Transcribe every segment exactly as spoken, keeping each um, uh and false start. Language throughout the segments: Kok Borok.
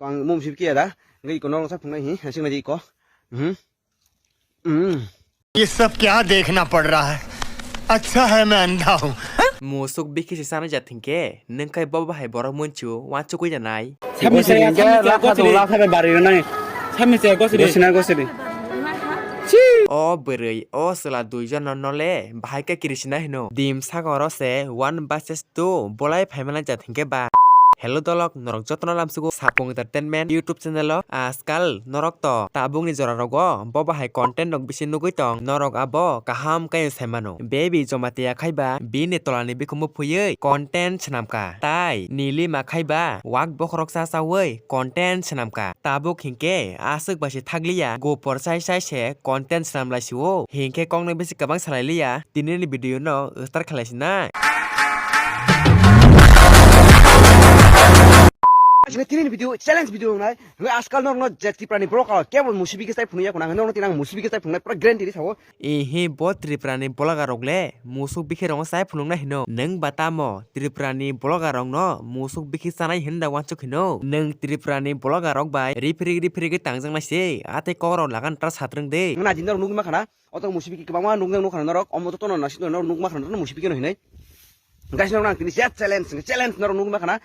Ang mum sip kiya da. Ngai ko nong sa phungnai hi, hasing nai ko. Hmm. Hmm. ये सब क्या देखना पड़ रहा है? अच्छा है मैं अंधा हूँ। Musuk bikhi se sana jat hinkhe, nung khai bo bahai borok munchu, wansukui da nai. Samni saya, samni saya, gosiri. Samni saya, gosiri. Gosina, gosiri. O bwrwi, o chwla duijon no nole, bahai khe kirisina hino. Dim sagoro se one versus two, bolai phaimana jat hinkhe ba. Hello dolok, norok jotono lamsugo Sapung Entertainment YouTube channel o. Ajkal norok to tabukni jora rogo bo bahai content rok bisi nugui tong, norok abo kaham khe sai mano. Baby Jamatia khai ba bini tolani bikhumu phuiui content swnam kha, tai Nilima khai ba wak bokhorok cha chaui content swnam kha. Tabuk hinkhe aswk bai se thakliya, gopor sai sai se content swnam lai sio, hinkhe kokno bisi kwbang salai liya. Tini ni video no start khalai sinai. Asle tini ni video challenge video nai. Hingke askal norok no je Tripura ni borok rok kebo musibi ke sai phunuk ya khuna, norok no tini ang musibi ke sai phunuk nai pura guarantee ri sao. Ehe, bo Tripura ni vlogger rok le musuk bikhe rongo sai phunuk nai hino. Nwng ba tamo Tripura ni vlogger rok no musuk bikhe chanai hinda wansuk hino. Nwng Tripura ni vlogger rok bai riphirik riphirik tangjak nai se, atei kok rok lagan tra satrwng de. Nwng na jin norok nugui ma khana. Oto musibi ki kwbangma nukjak nukha norok, omo to tono nasik norok nukma khana, tono musibi keno hinai. Guys, norok nang tini challenge, challenge norok nukma khana.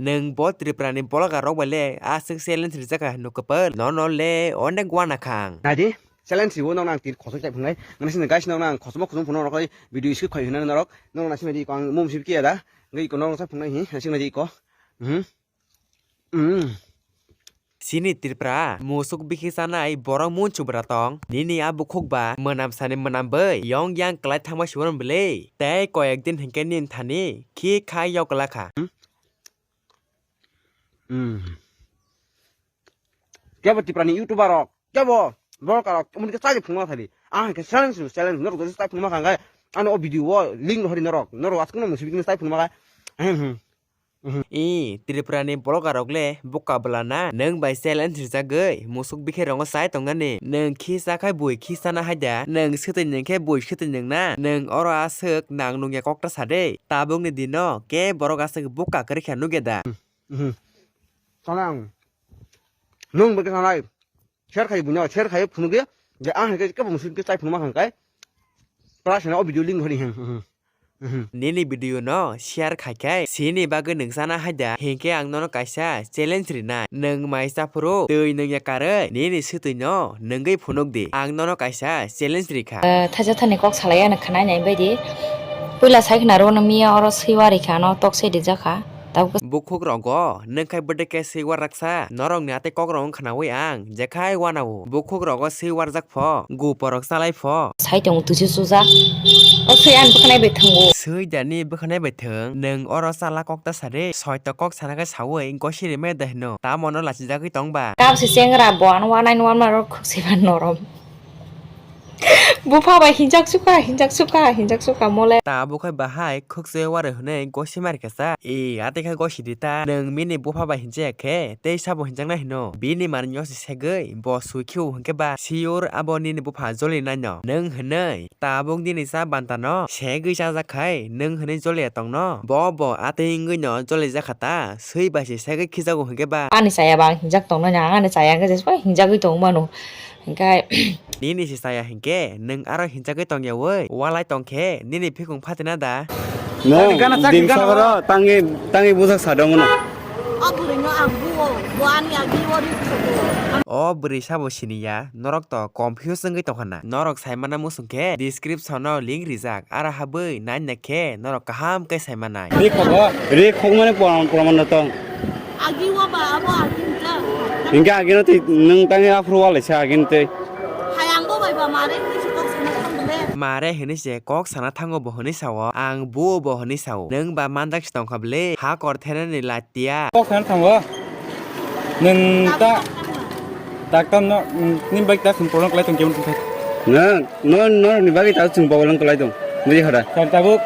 Nwng bo Tripura ni vlogger rok bai le aswk challenge rijak kha nuk kwpal. Nono le onek wana khang. Naidi, challenge riwo norok nang tini khosok chai phunai. Nang sini guys norok nang khosok khosok phunai norok video skip khai hinai norok. Norok nang sini di ko ang mum sip kiya da. Ngai ko norok sa phunai hi, nang sini di ko. Hmm. Hmm. Chini Tripura musuk bikhi chanai borok mun chubra tong. Nini a bukhuk ba mwnam sani mwnam bwrwi yong yang kwlai thangma suan bwle. Tei koyek din hinkhe nin thani khi khai yok kwla kha. Hmm. Kebo Tripura ni YouTuber rok, kebo borok rok, umuni ke chai phungma thali. Ah, ke challenge, challenge, norok chai phungma khangai. Ano o video o link hori norok, norok askung musibi kini chai phungma kha. Hmm, hmm. Mhm. I, Tripura ni vlogger rok le buka bwla na, nwng bai challenge rijagwi musuk bikhe rongo chai tongnani, nwng khi cha khai bui khi chana hai da, nwng swtwi nwng khe bui swtwi nwng na, nwng oro aswk nang nungya kok ta sa de, tabuk ni dino ke borok aswk buka kwrwi kha nugya da. Mhm. Sana ang. Nwng bai khe sanai. Share khai buino, share khai phunukya. Je ang hai khe kebo musuk khe chai phunuma khang kai. Plus na o video link hori hen. Mhm. Mhm. Nini video no share khai khai. Sini bagwi nwng sana hai da. Hinkhe ang nono kaisa challenge rinai. Nwng mai cha phuru twi nwng ya karwi nini swtwi no nwngwi phunuk di. Ang nono kaisa challenge rikha. Eh, thaisa thani kok salai ano khwnai nai bai di. Puila sai khna ro no miya oro swiwa rikha no tok se rijak kha. Tabuk bukhuk rogo nwng khai bwdwk khe swiwa raksa, norok ni atwi kok rok wng khnaui ang jekhai wanao. Bukhuk rogo swiwarjak pho, guporok chalai pho. Sai tongo tuisu sujak. O swi ani bwkhanai bai thango. Swi dani bwkhanai bai thwng, nwng oro chala kok ta sari, soito kok sana khe saui gosiri me de hino, tamo no lachijagwi tong ba. Kap se chengra bo ano wanai no wanma rok khuk se ban norom. Bupha bai hinjak sukha, hinjak sukha, hinjak sukha mole. Ta bukhai bahai khukse wari hwnwi gosi mari kasa. E, atwi kha gosi di ta. Nwng mini bupha bai hinjaya khe, tei sabo hinjaknai hino. Bini manwi nyosi segwi, bo sui khiu hwnkhe ba. Siyur abo nini bupha joli naino. Nwng hwnwi, tabuk nini cha banta no, segwi chajak khai, nwng hwnwi joliya tongno. Bo bo atwi wngwi no joli jakha ta, swi bai se segwi khijago hwnkhe ba. Ani chaya ba ang hinjak tongnani, ang ani chaya hwnkhe jesbo hinjagwi tongmano. Hingkai. Nini se chaya hinkhe, nwng aro hinjagwi tongyaui, walai tongkhe, nini phikung phatina da? Nwng gana chakri dimsa gana oro tangwi, tangwi bujak sadongo no. O bwrwino ang buo, bo ani agi o ri khobo. O bwrwi sabo siniya, norok to confuse wngwi tongkha na. Norok saimana muchungkhe, description o link rijak, aro habwi naina khe, norok kaham khe saimanai. Ri khobo? Ri khokmani proman, proman no tong. Agi wa ba abo agi hwnjak. Hingke agi no twi nwng tangwi aphuru walaisa agi no twi. Hai ang bo bai ba mare hwnwi se kok sana thang bole. Mare hwnwi se kok sana thango bo hwnwi sao, ang buo bo hwnwi sao. Nwng ba manjak se tongkha bwle, ha kor thenani latiya. Kok sana thango. Nwng ta, tak tam no, nwng ni bai ta sung polong klai tong kemon tong thai. Nwng, no, no, ni bagwi ta sung polong klai tong. Mui hara. Sar tabuk,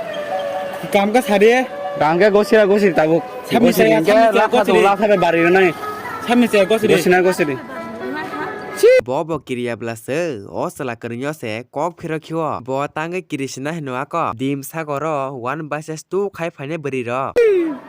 kam ka sari. Kam ka gosira gosiri tabuk. Samni gosiri saya, hingke samni saya, lakha gosiri. Dong, lakha bai bari nai. Samni saya gosiri. Gosina gosiri. Bo bo kiriya bla se, o chwla kwrwngyo se kok phiro khio. Bo tangwi kiri sina hino ako. Dim sagoro one versus two khai phainai bwrwi rok.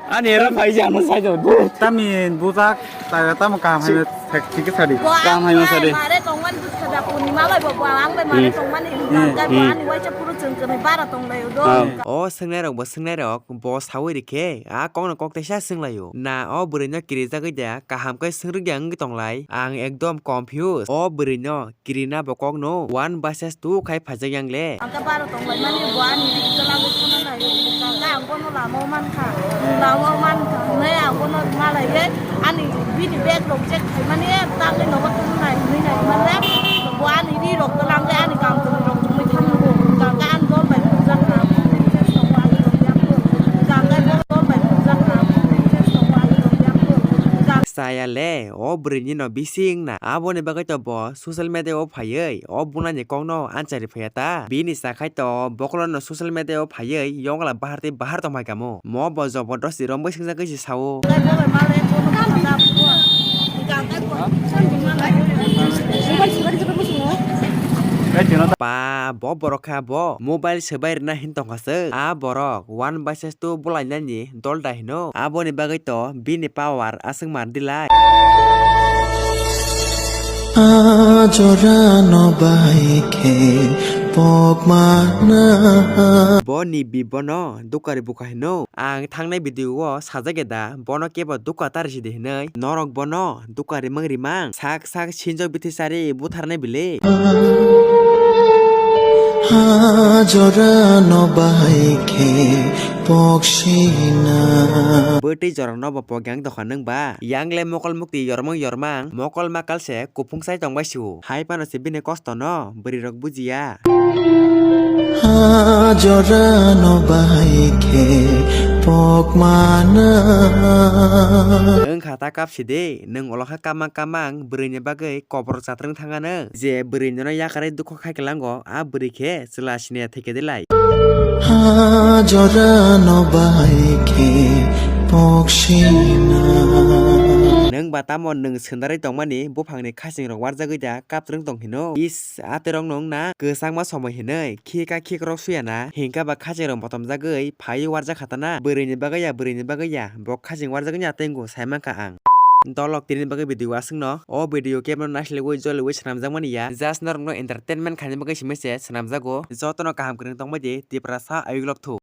Ani era phai jano sai do. Tamin bujak, ta tamo kaham hai thik thik sadi. Kaham hai ma sadi. Mare tongmani bujkha da puni malai bo bo ang bai mare tongmani. Hmm. Ani waisa puro chwng kwrwi bara tonglaio do. O swngnai rok bo swngnai rok. Bo sawi rikhe, a kokno kok teisa swnglaio. Na o bwrwino kirijagwi da, kaham khe swngrwkya wngwi tonglai. Ang ekdom confuse. O bwrwino kirina bo kokno one versus two khai phaijak yang le. Ang khe baro tonglaimani bo ani ri kwlangwi phone naio. Ang khe ang bono lama o mankha. Lama o mankha hwnwi ang bono malaiwi ani bini bag rok check khaimani, tangwi nogo tongwi nai hwnwi nai manle. Bo ani ri rok kwlangwi ani kam tongwi rok tongwi thangwi bo. Ang khe ang dol bai phunukjakha. Chaya le, o bwrwini no bising na. Aboni bagwi to bo social media o phaiwi o bunani kokno anchari phaiya ta. Bini chakhai to bokolono social media o phaiwi yongla bahar tei bahar tongphai kamo. Mo bo jobodosti romwi swngjagwi se sao. Pa, bo borok kha bo mobile swbai rwna hin tongkha se. A borok one versus two bwlainani dol da hino. Aboni bagwi to bini power aswk man dilai. A jora no bai khe pok mana. Bo ni bi bono dukari bukha hino. Ang thangnai video o sajak ya da, bono kebo duka ta risi di hinwi. Norok bono duka rimang rimang. Sak sak sinjok bithi sari butharnai bile. Ha jora no bahai khe pok sina. Bwtwi jora no bo pok yang tongkha nwng ba? Yang le mokol mukti yormang yormang, mokol makal se kupung sai tong bai sio. Hai phano se bini kosto no bwrwi rok bujiya. Ha jora no bahai khe pok mana. Wng kha ta kap si de, nwng ulo kha kamang kamang bwrwi ni bagwi kobor chatrwng thang ano. Je bwrwi nono yakarwi dukho khai kwlango, a bwrwi khe chwla siniya thwikhe de lai. Ha jora no bahai khe pok sina. Nwng ba tamo nwng swndarwi tongmani buphangni khaching rok warjagwi da kaptrwng tong hino. Is, a twi rok nwng na kwchangma somoi hinwi khika khikrok suya na, hingka ba khaching rok motom jagwi phaiwi warjak kha ta na. Bwrwi ni bagwi ya, bwrwi ni bagwi ya, bo khaching warjak ya tei wngkha sai mankha ang. Dolok tini bagwi video aswkno. O video kebo naisiliwi joliwi swnamjakmani ya. Just norokno entertainment khaina bagwi simi se swnamjago. Jotono kaham kwrwng tongbai di, Tiprasa ayuk lok thu.